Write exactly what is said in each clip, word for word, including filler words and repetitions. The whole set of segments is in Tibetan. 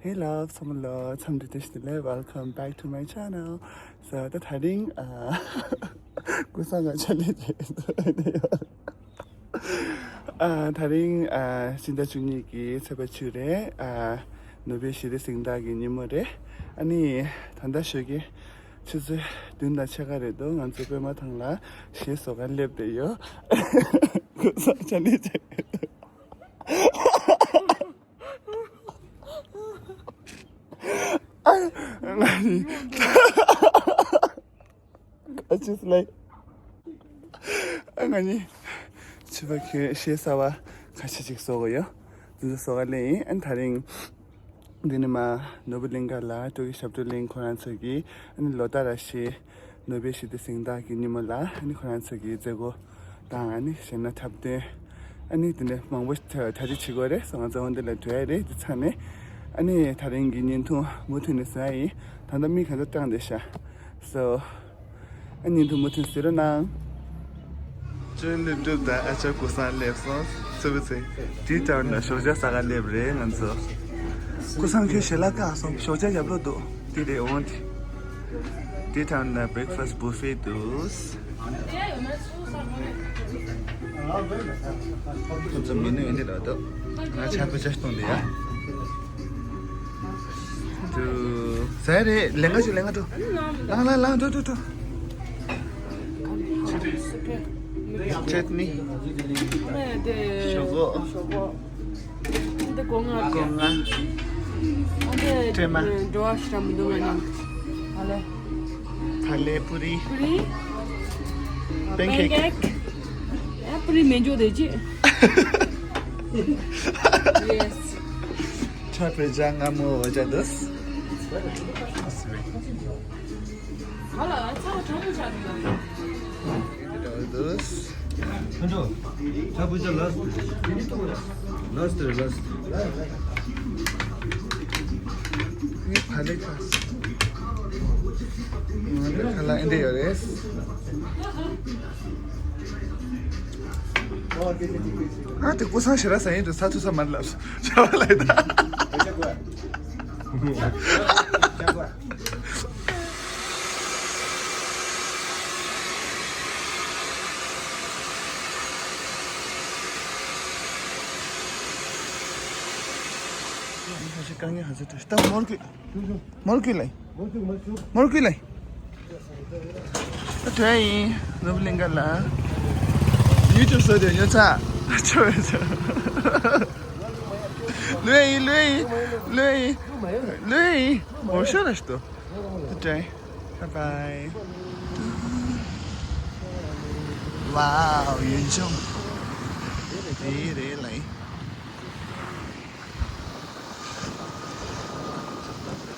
Hey love, ཚང་མ་ལ་འཚམས་འདྲི་བཀྲ་ཤིས་བདེ་ལེགས། Welcome back to my channel. So ད་དེ་རིང་ཨ་ཀུན་བཟང་ང་ཆ་ལེ་ཆེ་ཨ་དེ་རིང་ཨ་ཕྱི་ཟླ་བཅུ་གཉིས་ཀྱི་ཚེས་པ་བཅུ་རེད། ཨ་ནོ་བེལ་ཞི་བདེ་གཟེངས་རྟགས་ཀྱི་ཉིན་མོ་རེད། ཨ་ནི་ད་ལྟ་ཞོགས་ཀས་ཆུ་ཚོད་བདུན་དང་ཕྱེད་ཀ་རེད་འདུག་ང་ཚོ་པད་མ་ཐང་ལ་གཞས་བཟོ་གར་སླེབས་བསྡད་ཡོད། ཀུན་བཟང་ཆ་ལེ་ཆེ། ང་ནི་ཨ་ཅིས་ལེ། ང་ནི་ཕྱུ་པ་ཁྱོད་གཞས་གསར་པ་ཁ་ཤས་ཅིག་བཟོ་དགོས་ཡོད། འདི་ཚོ་བཟོ་ག་སླེབས་ཡིན། ཨ་ནི་དེ་རིང་འདི་ནི་མ་ནོར་བུ་གླིང་ག་ལ་སྤྲོ་སྐྱིད་ཞབས་བྲོ་གླིང་ཁོ་རང་ཚོ་གིས་ཨ་ནི་ལོ་ལྟར་ར་བཞིན་ནོ་བེལ་ཞི་བདེ་གཟེངས་རྟགས་ཀྱི་ཉིན་མོ་ལ་ཨ་ནི་ཁོ་རང་ཚོ་གིས་མཛད་སྒོ་དང་ཨ་ནི་གཞས་སྣ་འཁྲབ་སྟོན་ཨ་ནི་དེ་འདྲ་མང་པོ་གྲ་སྒྲིག་བྱེད་དགོས་རེད། སོ་ང་ཚོ་འོ་འདི་ལ་འགྲོ་ཡ་རེད། དེ་ཚར་ནས་ཨ་ནི་དེ་རིང་གི་བརྙན་ཐུང་མུ་མཐུད་ནས་བཟོ་ཡ་ཡིན། ད་ལྟ་མིག་ག་ཚོད་སྐྲངས་བསྡད་ཤག་སོ་ཨ་བརྙན་ཐུང་མུ་མཐུད་གཟིགས་རོགས་གནང་། ཅོན་ལེབ་ཀྲུབ་དང་ཨ་ཅག་ཀུན་བཟང་སླེབས་སོང་། ཚུ་བི་ཚེ་ཏི་ཊའུན་ལ་ཞོགས་ཇ་ཟ་ག་སླེབས་རེད་ང་ཚོ། ཀུན་བཟང་ཁྱོད་ཞལ་ལག་བཀག་སོང་། ཞོགས་ཇ་ཡག་པོ་འདུག་དེ་རེད་འོང་དེ། ཏི་ཊའུན་ལ་བྷི་རེག་ཕ་སི་བུ་ཕེ་འདུག་ཁོ་ཚོ་མི་ནུས་འདི་ར་འདུག་ང་ཆར་པ་ཅག་གཏོང་དེ་ཡ། དུ། ཟ་རེད། ལེང་ག་ཞིག་ལེང་ག་འགྲོ། ལང་ལང་ལང་འགྲོ་འགྲོ་འགྲོ། ཅེ་ནི། ཞོག་ཁོག་འདི་སྒོ་ང་སྒོ་ང་། འདི་ཀྲེ་མ། འགྲོ་བ་ཤ་མི་འདུག་ང་ནི། ཨ་ལེ། ཕ་ལེ་པུ་རི། པུ་རི། པན་ཀེག་ཡ་པུ་རི་མེ་འཇོག་དེ་ཅི། Yes. ཆར་པའི་ཇ་མངར་མོ་འོ་ཇ་འདུག་ཧ་ལ་ཚ་བ་གྲང་མོ་ཆགས་འདུག་འདུག་ཆ་བུ་ཆ་ལ་ལ་སི་ལ་སི་ལ་སི། ངའི་ཕ་ལེ་ཁ་ང་ལ་ཁ་ལག་ཨེ་འདྲ་ཡོད་རེད། ཨ་དེ་ཀུན་བཟང་ཞེ་དྲག་ཟ་ཡིན་འདུག་ས་ཐུ་ས་མར་ལབ་སོང་བྱ་བ་ལ་ཡིན་ད། དཀའ་ངལ་ཧ་ཟེར་ཏེ་ད་མོར་གི་མོར་གི་ལེ། མོར་གི་ལེ། ད་དྲན་ཡིན་ནོར་བུ་གླིང་ག་ལ། ཡུ་ཊུབ་བཟོ་དེ་ཉོ་ཚ། ཆོ་བས་ཚ། ལོས་ཡིན་ལོས་ཡིན་ལོས་ཡིན་ལོས་ཡིན། འོ་ཤོ་ར་ཤི་ཏོ། ད་དྲན། Bye bye. Wow, ཡུལ་ལྗོངས་དེ་རེད་ལ་ཡིན།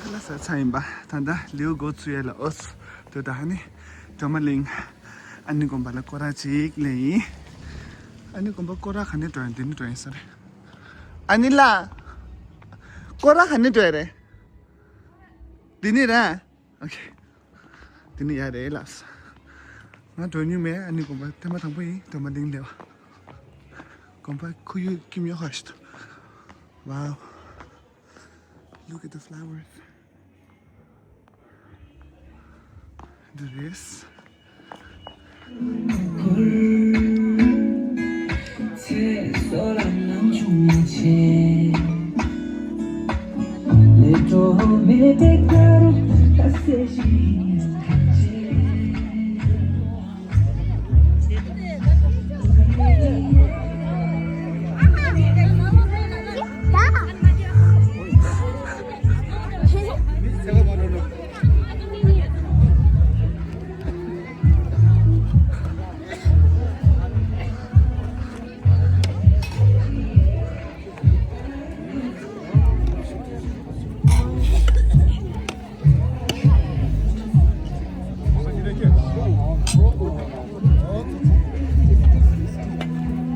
ཁ་ལག་ཟ་ཚར་ཡིན་པ། ད་ལྟ་ལེའུ་འགོ་ཚུགས་ཡ་ལ་འོ་སོ། དེ་ད་ཧ་ནི་སྒྲོལ་མ་གླིང་ཨ་ནེ་དགོན་པ་ལ་སྐོར་ར་ཅིག་ལེན་ཡིན། ཨ་ནེ་དགོན་པ་སྐོར་ར་ག་ནས་འགྲོ་ཡིན། འདི་ནས་འགྲོ་ཡིན་ས་རེད། ཨ་ནེ་ལགས། སྐོར་ར་ག་ནས་འགྲོ་ཡ་རེད། འདི་ནས་རེད། ཨོ་ཁེ། འདི་ནས་ཡ་རེད་ལགས། ང་འགྲོ་མྱོང་མེད། ཨ་ནེ་དགོན་པ་ཐེངས་མ་དང་པོ་ཡིན། སྒྲོལ་མ་གླིང་སླེབས་པ། དགོན་པ་ཁོར་ཡུག་སྐྱིད་ཉོ་ཧ་ཤི་ཏོ། Wow. Look at the flowers. There is.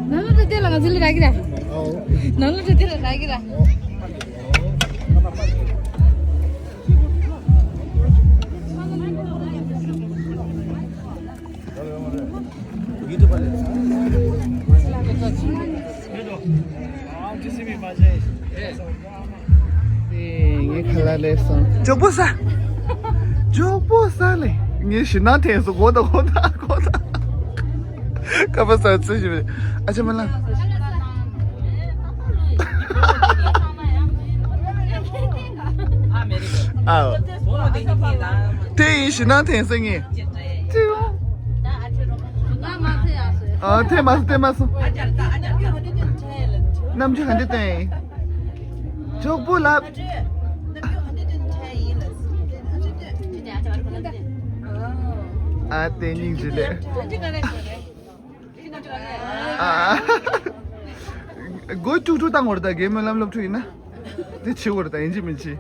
ནང་ལོགས་དེ་ལ་ང་ཚོ་ལ་རག་གི་ར། ནང་ལོགས་དེ་ལ་རག་གི་ར། དེ་ ལེགས་སོང་། ཇོག་པོ་ཟ། ཇོག་པོ་ཟ་ལེ། ངས་ཞིམ་ནང་འཐེན་སོང་། གོ་ད་གོ་ད་གོ་ད། ཁ་པ་ཟ་ཚུལ་ཞིག་རེད། ཨ་ཅེ་མ་ལ། ཨའོ། དེ་ཡིན། ཞིམ་ནང་འཐེན་སོང་ངས། ཨ་འཐེན་མ་སོང་། འཐེན་མ་སོང་། རྣམ་འགྱུར་ག་འདྲ་སྟོན་ཡིན། ཇོག་པོ་ལབ། ཨ་དེ་སྙིང་རྗེ་ལེ། ཨ། སྒོ་ཀྲུག་ཀྲུག་བཏང་བར་ད་རྒན་མོ་ལམ་སློབ་ཕྲུག་ཡིན་ན། དེ་བྱེད་བར་ད་ཡིན་གཅིག་མིན་གཅིག།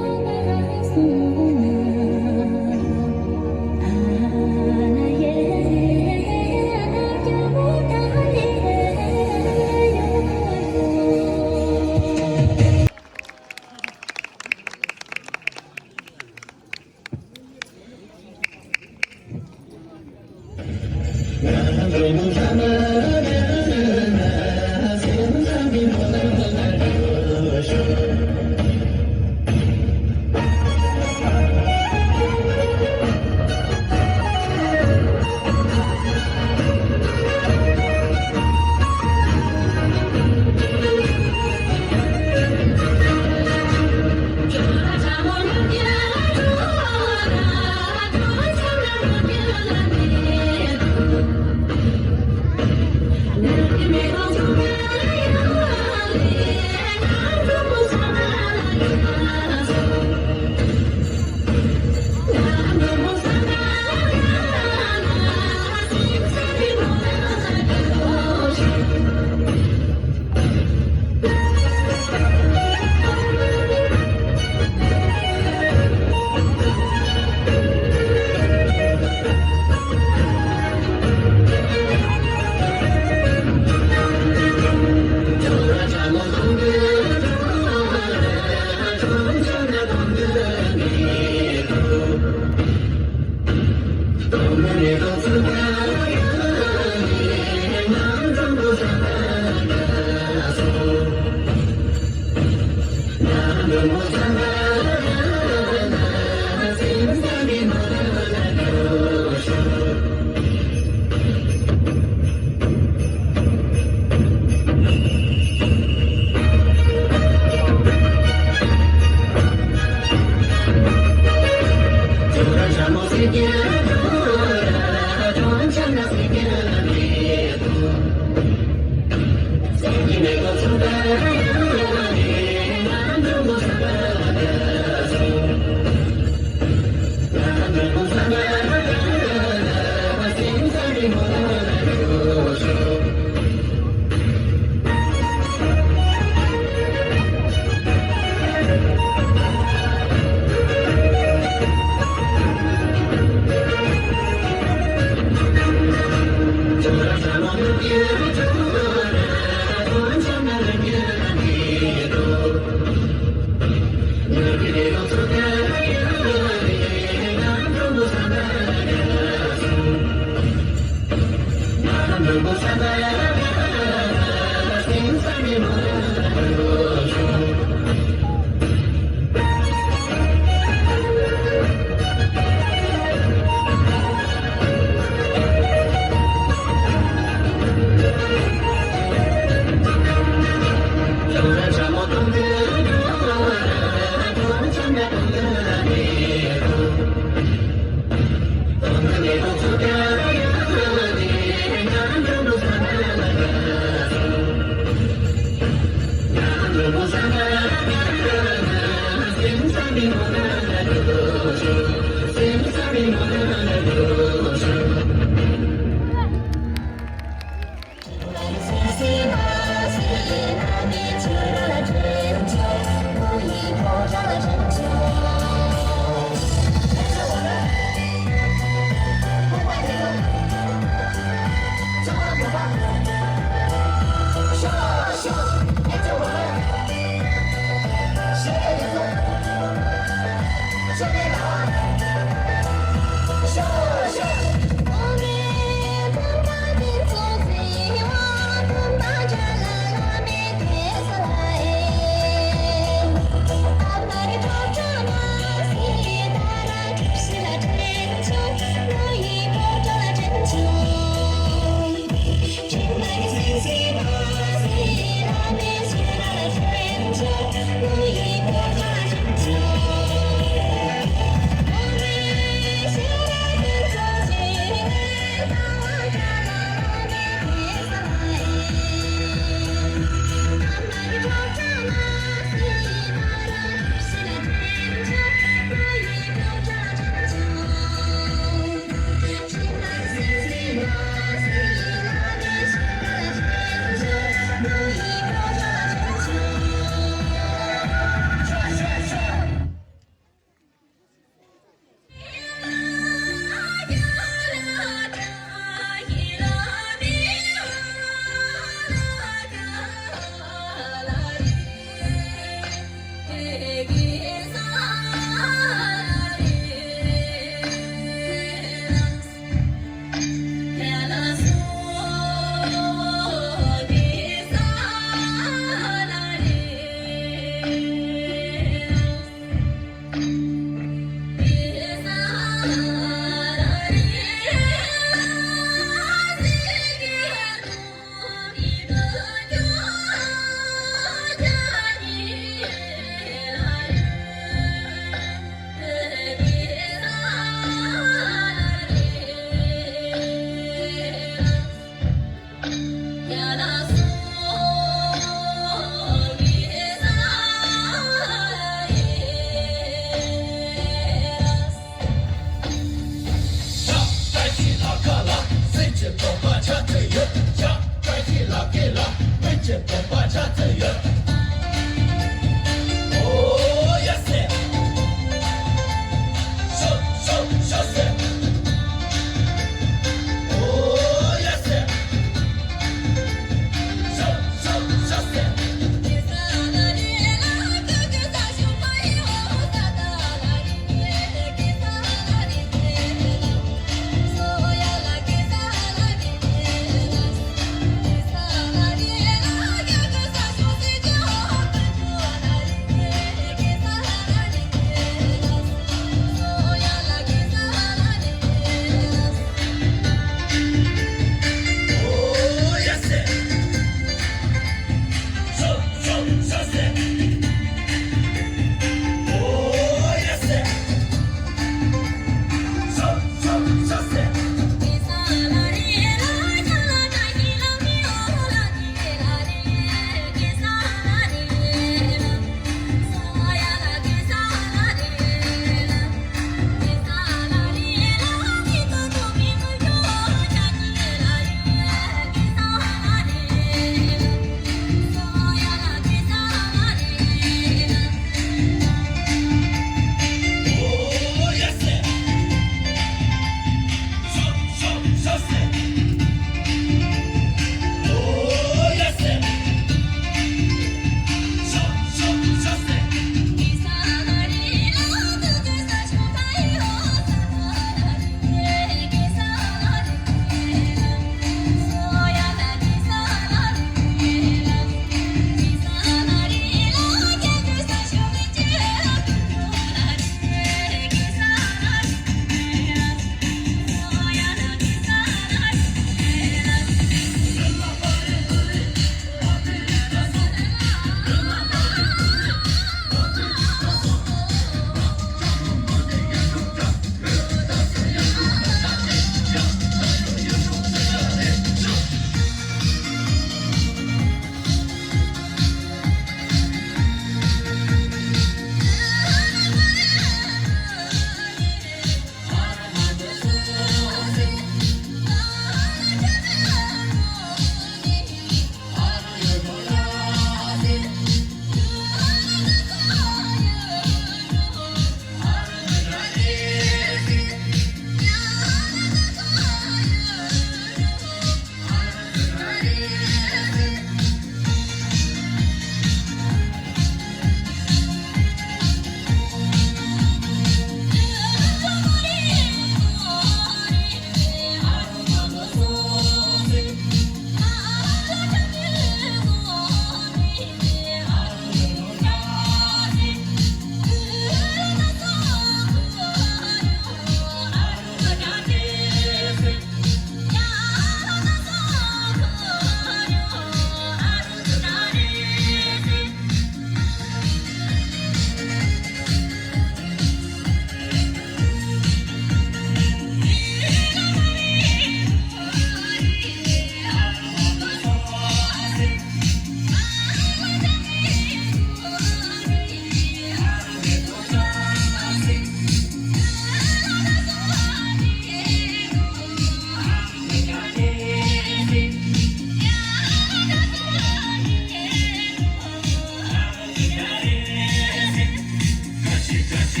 ད་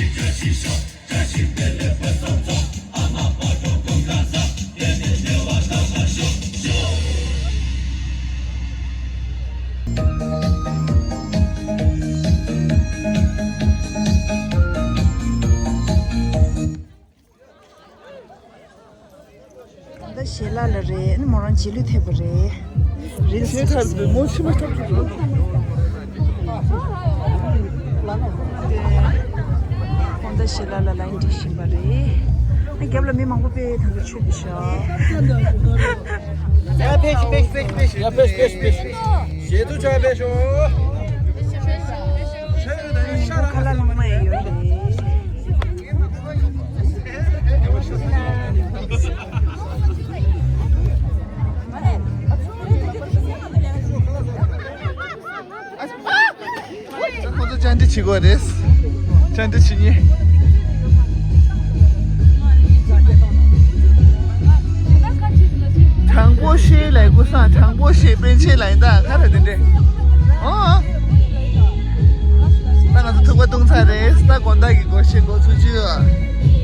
ཞལ་ལག་ལ་རེད། ཨ་ནི་མོ་རང་རྗེས་ལུས་ཐེབས་པ་རེད། རིལ་སི་ཞེས་ཐར་མོ་ཕྱི་མ་ཐོབ་ཐུབ། ཁོང་ད་ཞལ་ལག་ལ་ལའིན་སྒྲིག་བཞིན་པ་རེད། ཨ་རྒྱབ་ལ་མི་མང་པོ་དཔེ་ད་ལྟ་ཚུད་འདུག་ཤག་ཡ་ཕེབས་ཤིག་ཕེབས་ཤིག་ཕེབས་ཤིག་ཕེབས་ཤིག་ཡ་ཕེབས་ཤིག་ཕེབས་ཤིག་ཕེབས་ཤིག་ཞལ་དུ་ཆ་ཕེབས་ཤོག་ཁ་ལག་ལོང་མ་ཡོད་རེད། ཁོང་ཚོ་བཅར་འདྲི་བྱེད་དགོས་རེད། བཅར་འདྲི་བྱེད་མཁན། དྲང་པོ་བཤད་ལབ་དགོས་སམ། དྲང་པོ་བཤད་པཎ་ཆེན་ལབ་ཡིན་ད་ག་རེ་དེ་འདྲས། ཨོ། ད་ང་ཚོ་ཐུག་པ་བཏུང་ཚར་རེད། ད་དགོང་དག་གི་སྒོར་གཞས་འགོ་ཚུགས་རྒྱུ།